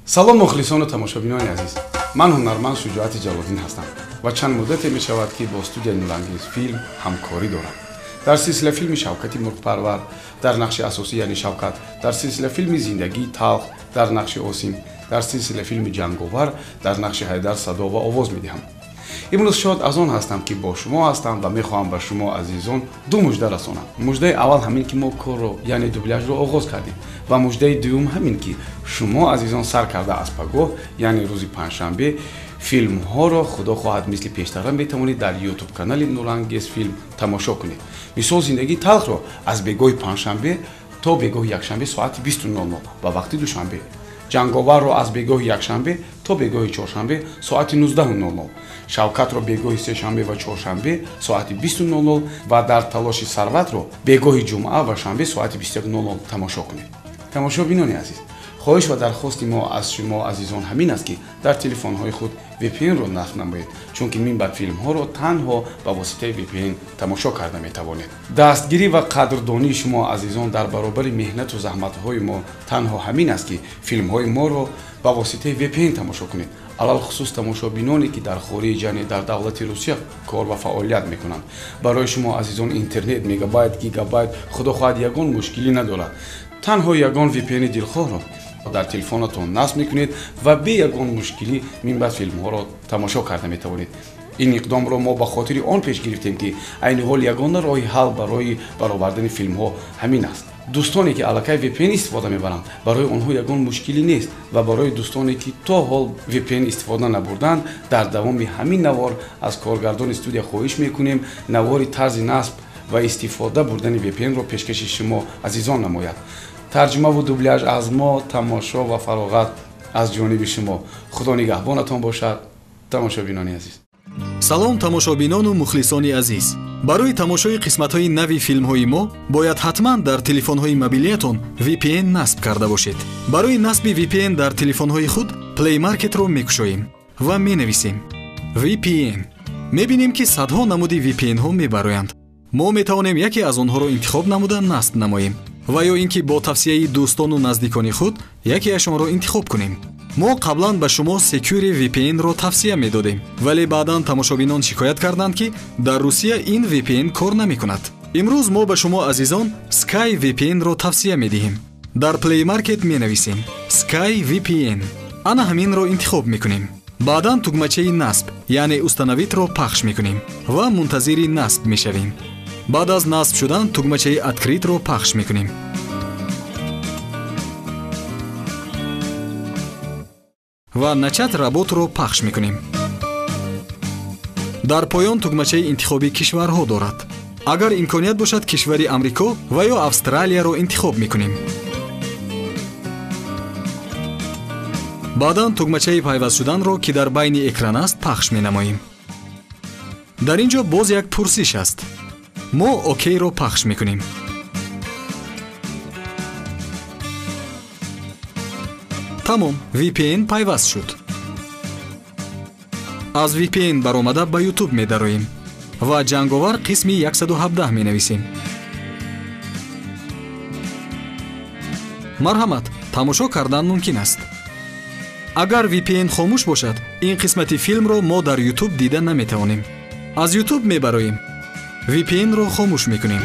Салом мухлисону тамошобинони азиз. Ман ҳунарманд Шуҷоати Ҷалолиддин ҳастам ва чанд муддате мешавад, ки бо студияи Нурангез филм ҳамкорӣ дорам. Дар силсила филми Шавкати Мурғпарвар дар нақши асосӣ, яъне Шавкат, дар силсила филми Зиндагии талх дар нақши Осим, дар силсила филми Ҷанговар дар нақши Ҳайдар садо ва овоз медиҳам. Имрӯз шод аз он ҳастам, ки бо шумо ҳастам ва мехоҳам ба шумо азизон ду мужда расонам. Муждаи аввал ҳамин, ки мо корро, яъне дубляжро оғоз кардем, ва муждаи дуюм ҳамин, ки шумо азизон сар карда аз пагоҳ, яъне рӯзи панҷшанбе, филмҳоро худо хоҳад мисли пештара метавонед дар ютуб канали Нурангез филм тамошо кунед. Мисол, Зиндагии талхро аз бегоҳи панҷшанбе то бегоҳи якшанбе соати 20:00 ба вақти Душанбе, Ҷанговарро аз бегоҳи якшанбе то бегоҳи чоршанбе соати 19:00, Шавкатро бегоҳи сешанбе ва чоршанбе соати 20:00 ва Дар талоши сарватро бегоҳи ҷумъа ва шанбе соати 21:00 тамошо кунед. Тамошобинони азиз, хоҳиш ва дархости мо аз шумо азизон ҳамин аст, ки дар телефонҳои худ VPN-ро насб намоед, чунки минбаъд филмҳоро танҳо ба воситаи VPN тамошо карда метавонед. Дастгирӣ ва қадрдонии шумо азизон дар баробари меҳнату заҳматҳои мо танҳо ҳамин аст, ки филмҳои моро ба воситаи VPN тамошо кунед. Алалхусус тамошобиноне, ки дар хориҷ, яъне дар давлати Русия кор ва фаъолият мекунанд. Барои шумо азизон интернет мегабайт, гигабайт худо хоҳад ягон мушкилӣ надорад. Танҳо ягон VPN дилхоҳро дар телефонатон насб мекунед ва бе ягон мушкилӣ минбаъд филмҳоро тамошо карда метавонед. Ин иқдомро мо ба хотири он пеш гирифтем, ки айни ҳол ягона роҳи ҳал барои баровардани филмҳо ҳамин аст. Дӯстоне, ки аллакай VPN истифода мебаранд, барои онҳо ягон мушкилӣ нест ва барои дӯстоне, ки то ҳол VPN истифода набурданд, дар давоми ҳамин навор аз коргардони студия хоҳиш мекунем навори тарзи насб ва истифода бурдани VPN-ро пешкаши шумо азизон намояд. Тарҷумаву дубляж аз мо, тамошо ва фароғат аз ҷониби шумо. Худо нигаҳбонатон бошад, тамошобинони азиз. Салом тамошобинону мухлисони азиз. Барои тамошои қисматҳои нави филмҳои мо бояд ҳатман дар телефонҳои мобилиятон VPN насб карда бошед. Барои насби VPN дар телефонҳои худ Play Market-ро мекушоем ва менависем VPN. Мебинем, ки садҳо намуди VPN-ҳо мебароянд. Мо метавонем яке аз онҳоро интихоб намуда насб намоем ва ё ин ки бо тавсияи дӯстону наздикони худ якеашонро интихоб кунем. Мо қаблан ба шумо Secure VPN-ро тавсия медодем, вале баъдан тамошобинон шикоят карданд, ки дар Русия ин VPN кор намекунад. Имрӯз мо ба шумо азизон Sky VPN-ро тавсия медиҳем. Дар Play Market менависем Sky VPN. Ана ҳаминро интихоб мекунем. Баъдан тугмачаи насб, яъне установить-ро пахш мекунем ва мунтазири насб мешавем. Баъд аз насб шудан тугмачаи открыть-ро пахш мекунем. Ва начать работу-ро пахш мекунем. Дар поён тугмачаи интихоби кишварҳо дорад. Агар имконият бошад, кишвари Амрико ва ё Австралияро интихоб мекунем. Баъдан тугмачаи пайваст шуданро, ки дар байни экран аст, пахш менамоем. Дар ин ҷо боз як пурсиш аст. Мо окейро пахш мекунем. Тамом, VPN пайваст шуд. Аз VPN баромада ба YouTube медароем ва Ҷанговар қисми 117 менависем. Марҳамат, тамошо кардан мумкин аст. Агар VPN хомӯш бошад, ин қисмати филмро мо дар YouTube дида наметавонем. Аз YouTube мебароем. VPN-ро хомӯш мекунем.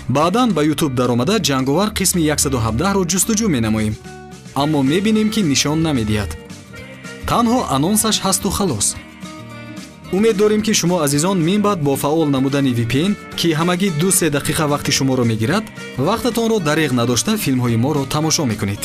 Баъдан ба YouTube даромада Ҷанговар қисми 117-ро ҷустуҷӯ менамоем. Аммо мебинем, ки нишон намедиҳад. Танҳо анонсаш ҳасту халос. Умед дорем, ки шумо азизон минбаъд бо фаъол намудани VPN, ки ҳамагӣ 2-3 дақиқа вақти шуморо мегирад, вақтатонро дареғ надошта филмҳои моро тамошо мекунед.